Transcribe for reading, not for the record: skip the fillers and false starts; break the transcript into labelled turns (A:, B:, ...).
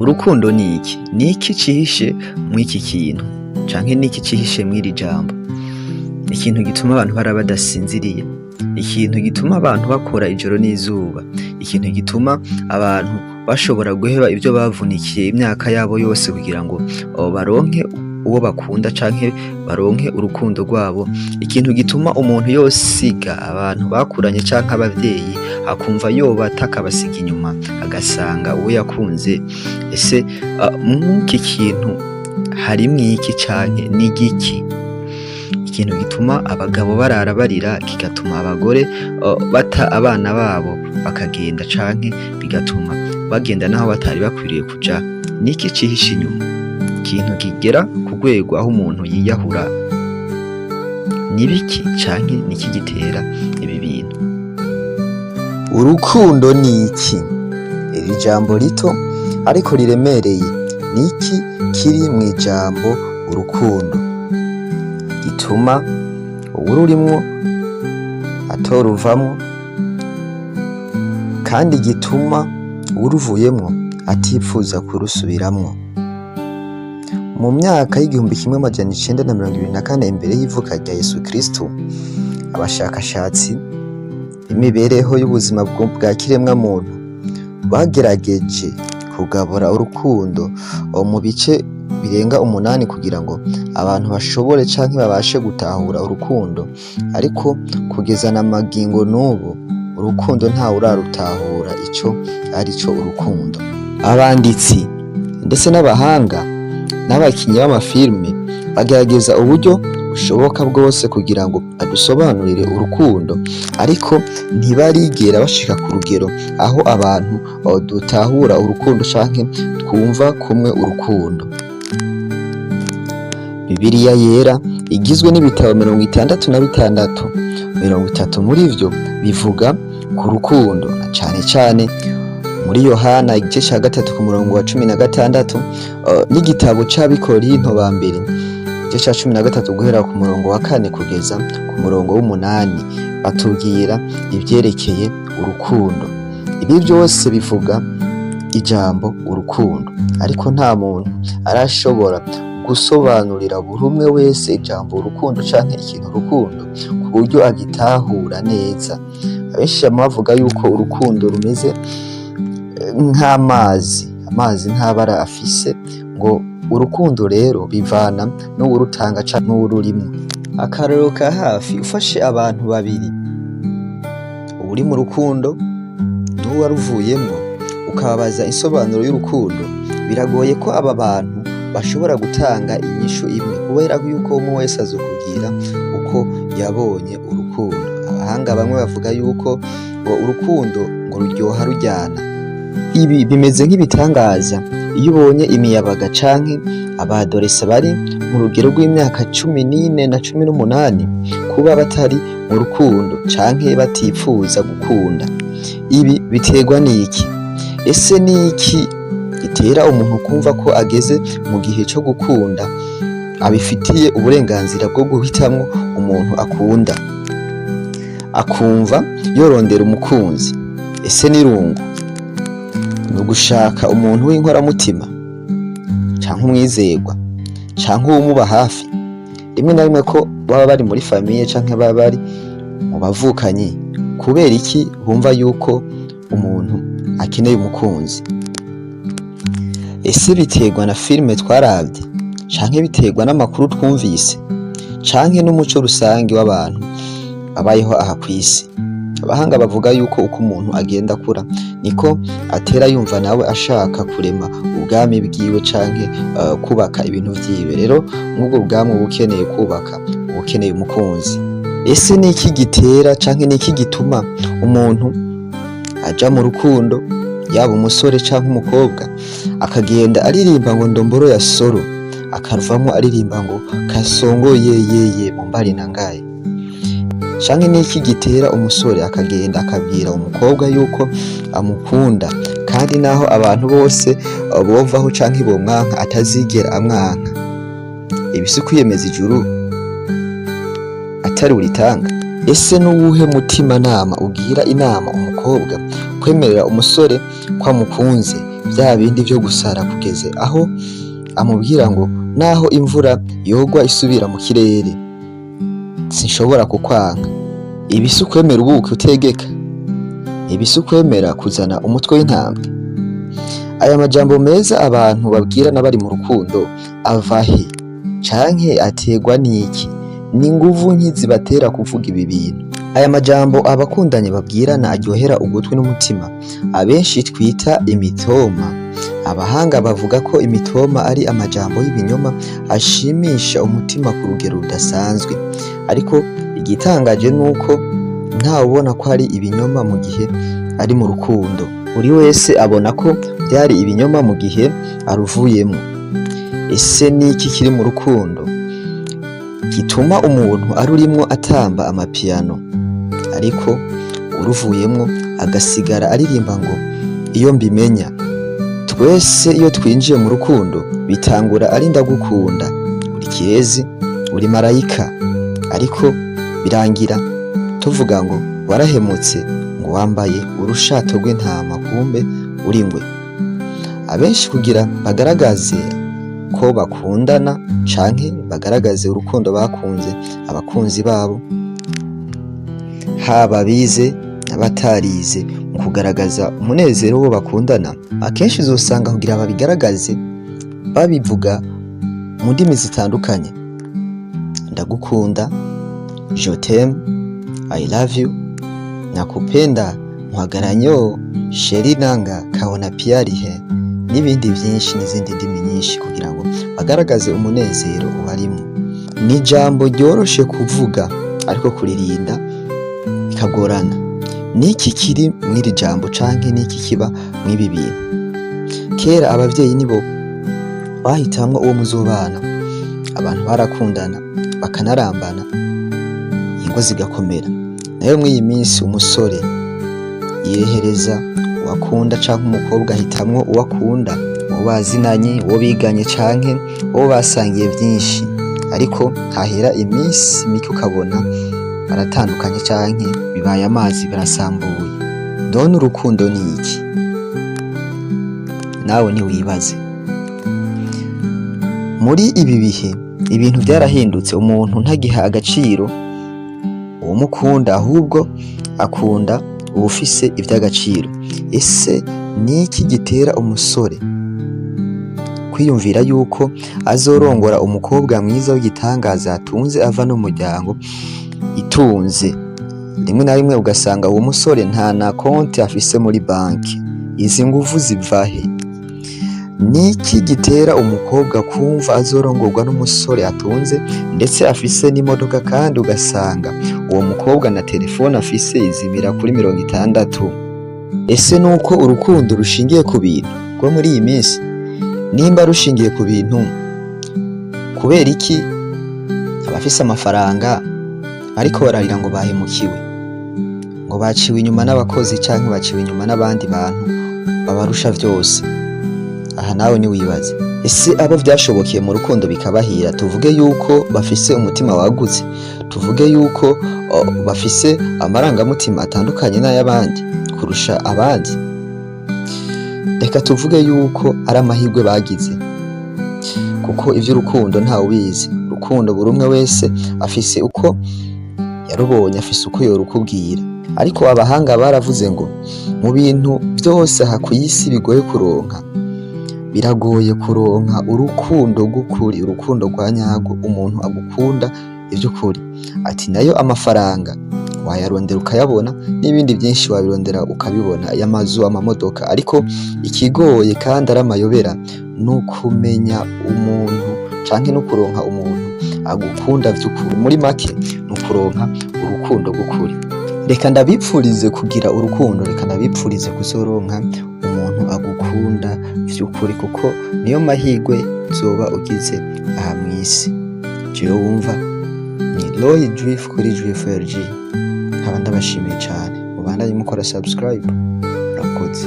A: Urukundo ni iki? Ni iki cihishe mw'iki kintu? Canke ni iki cihishe mw'iri jambo? Ikintu gituma abantu bara badasinziriye, ikintu gituma abantu bakora ijoro n'izuba, ikintu gituma abantu bashobora guheba ivyo bavunikiye imyaka yabo yose kugira ngo baronke uwo bakunda canke baronke urukundo rwabo, ikintu gituma umuntu yosiga abantu bakuranye canke abavyeyi akumva yobata akabasiga inyuma agasanga uwo yakunze. Ese mw'iki kintu harimwo iki canke ni igiki? Ikintu gituma abagabo barara barira, kigatuma abagore bata abana babo bakagenda canke bigatuma bagenda naho batari bakwiriye kuja, niki cihishe inyuma? Ikintu kigera ku rwego aho umuntu yiyahura, nibiki canke niki gitera ibi bintu? Urukundo ni iki? Iri jambo rito ariko riremereye, ni iki kiri mw'ijambo urukundo gituma uwururimwo atoruvamwo kandi gituma uwuruvuyemwo atipfuza kurusubiramwo? Mu myaka y'1924 imbere y'ivuka rya Yesu Kristo, abashakashatsi b'imibereho y'ubuzima bwa kiremwa muntu bagerageje kugabura urukundo mu bice birenga 8 kugira ngo abantu bashobore canke babashe gutahura urukundo, ariko kugeza na magingo n'ubu urukundo ntawe urarutahura ico arico urukundo. Abanditsi ndetse n'abahanga n'abakinyi b'amafilme bagerageza uburyo bushoboka bwose kugira ngo badusobanurire urukundo, ariko ntibarigera bashika ku rugero aho abantu dutahura urukundo canke twumva kumwe urukundo. Bibiliya Yera igizwe n'ibitabo 66, 30 muri vyo bivuga ku rukundo, na cane cane muri Yohana igice ca 3 ku murongo wa 16 n'igitabo c'Abikorinto ba mbere igice ca 13 guhera ku murongo wa 4 kugeza ku murongo w'8, batubwira ivyerekeye urukundo. Ibi vyose bivuga ijambo urukundo, ariko nta muntu arashobora gusobanurira buri umwe wese ijambo urukundo canke ikintu urukundo ku buryo agitahura neza. Abenshi bama bavuga yuko urukundo rumeze nk'amazi, amazi nta bara afise, ngo urukundo rero bivana n'uwurutanga canke n'uwururimwo. Akarorero ka hafi, ufashe abantu babiri, uwuri mu rukundo n'uwaruvuyemwo, ukababaza insobanuro y'urukundo, biragoye ko aba bantu bashobora gutanga inyishu imwe, kubera yuko umwe wese azokubwira uko yabonye urukundo. Abahanga bamwe bavuga yuko ngo urukundo ngo ruryoha ruryana. Ibi bimeze nk'ibitangaza iyo ubonye imiyabaga canke abadoresa bari mu rugero rw'imyaka 14 na 18 kuba batari mu rukundo canke batipfuza gukunda. Ibi biterwa n'iki? Ese n'iki gitera umuntu kumva ko ageze mu gihe co gukunda, abifitiye uburenganzira bwo guhitamwo umuntu akunda, akumva yorondera umukunzi? Ese n'irungu? Ni ugushaka umuntu w'inkoramutima canke umwizerwa canke uwumuba hafi? Rimwe na rimwe ko baba bari muri famille canke baba bari mu bavukanyi, kubera iki bumva yuko umuntu akeneye umukunzi? Ese biterwa na filime twaravye, canke biterwa n'amakuru twumvise, canke n'umuco rusangi w'abantu babayeho aha kw'isi? Abahanga bavuga yuko uko umuntu agenda akura niko atera yumva nawe ashaka kurema ubwami bwiwe canke kubaka ibintu vyiwe. Rero mw'ubwo bwami uba ukeneye kubaka, uba ukeneye umukunzi. Ese niki gitera canke niki gituma umuntu aja mu rukundo, yaba umusore canke umukobwa, akagenda aririmba ngo ndomboro ya soro, akavamwo aririmba ngo kasongo yeyeye mumbari na ngaye? Canke niki gitera umusore akagenda akabwira umukobwa yuko amukunda, kandi naho abantu bose bovaho canke bomwanka atazigera amwanka? Ibi si kwiyemeza ijuru atari uritanga? Ese n'uwuhe mutimanama ugira inama umukobwa kwemerera umusore ko amukunze? Vya bindi vyo gusara, kugeze aho amubwira ngo naho imvura yogwa isubira mu kirere, sinshobora kukwanka. Ibi si ukwemera ubuki utegeka? Ibi si ukwemera kuzana umutwe w'intambwe? Aya majambo meza abantu babwirana bari mu rukundo ava he, canke aterwa n'iki? Ni nguvu nki zibatera kuvuga ibi bintu? Aya majambo abakundanye babwirana aryohera ugutwi n'umutima, abenshi twita imitoma. Abahanga bavuga ko imitoma ari amajambo y'ibinyoma ashimisha umutima ku rugero rudasanzwe. Ariko igitangaje nuko ntawubona ko ari ibinyoma mu gihe ari mu rukundo. Buri wese abona ko byari ibinyoma mu gihe aruvuyemwo. Ese niki kiri mu rukundo gituma umuntu arurimwo atamba amapiyano, ariko uruvuyemwo agasigara aririmba ngo "iyo mbimenya"? Twese iyo twinjiye mu rukundo bitangura ari "ndagukunda, uri kirezi, uri marayika", ariko birangira tuvuga ngo "warahemutse", ngo "wambaye urushato rw'intama, kumbe uri ingwe". Abenshi kugira bagaragaze ko bakundana canke bagaragaze urukundo bakunze abakunzi babo, haba abize n'abatarize, mu kugaragaza umunezero w'uwo bakundana, akenshi uzosanga kugira babigaragaze babivuga mu ndimi zitandukanye: "ndagukunda", "je t'aime", "I love you", "nakupenda", "mwagala nnyo", "chéri nanga", "kabona piyarihe", n'ibindi vyinshi, n'izindi ndimi nyinshi, kugira ngo bagaragaze umunezero ubarimwo. Ni ijambo ryoroshe kuvuga, ariko kuririnda bikagorana. Niki kiri mw'iri jambo, canke niki kiba mw'ibi bintu? Kera abavyeyi nibo bahitamwo uwo muzobana. Abantu barakundana bakanarambana, ingo zigakomera. Nayo mw'iyi minsi umusore yirehereza uwakunda, canke umukobwa ahitamwo uwo akunda, uwo bazinanye, uwo biganye, canke uwo basangiye vyinshi. Ariko hahera iminsi mike ukabona baratandukanye, canke bibaye amazi, barasambuye. None urukundo ni iki? Nawe ntiwibaze. Muri ibi bihe ibintu vyarahindutse. Umuntu ntagiha agaciro uwumukunda, ahubwo akunda uwufise ivy'agaciro. Ese niki gitera umusore kwiyumvira yuko azorongora umukobwa mwiza w'igitangaza, atunze, ava no mu muryango itunze? Rimwe na rimwe ugasanga uwo musore nta na konti afise muri banki. Izi nguvu ziva he? Niki gitera umukobwa kumva azorongorwa n'umusore atunze, ndetse afise n'imodoka, kandi ugasanga uwo mukobwa na telefone afise izimira kuri 60? Ese nuko urukundo rushingiye ku bintu rwo muri iyi minsi? Nimba rushingiye ku bintu, kubera iki abafise amafaranga bariko bararira ngo bahemukiwe, ngo baciwe inyuma n'abakozi, canke baciwe inyuma n'abandi bantu babarusha vyose? Aha nawe niwibaze. Ese abo vyashobokeye mu rukundo bikabahira, tuvuge yuko bafise umutima wagutse? Tuvuge yuko bafise amarangamutima atandukanye n'ay'abandi kurusha abandi? Reka tuvuge yuko ari amahirwe bagize, kuko ivy'urukundo ntawe ubizi. Urukundo buri umwe wese afise uko yarubonye, afise uko yorukubwira. Ariko abahanga baravuze ngo mu bintu vyose aha kw'isi bigoye kuronka, biragoye kuronka urukundo rw'ukuri, urukundo rwa nyarwo, umuntu agukunda ivy'ukuri. Ati nayo amafaranga wayarondera ukayabona, n'ibindi byinshi wabirondera ukabibona, y'amazu, amamodoka, ariko ikigoye kandi ari amayobera ni ukumenya umuntu canke no kuronka umuntu agukunda vy'ukuri. Muri make ni ukuronka urukundo rw'ukuri. Reka ndabipfurize kugira urukundo, reka ndabipfurize kuzoronka umuntu agukunda vy'ukuri, kuko niyo mahirwe uzoba ugize aha mw'isi. Jewe wumva ni Roy Drift kuri Drift LG, nkaba ndabashimiye cane. Mubandanye mukora subscribe. Murakoze.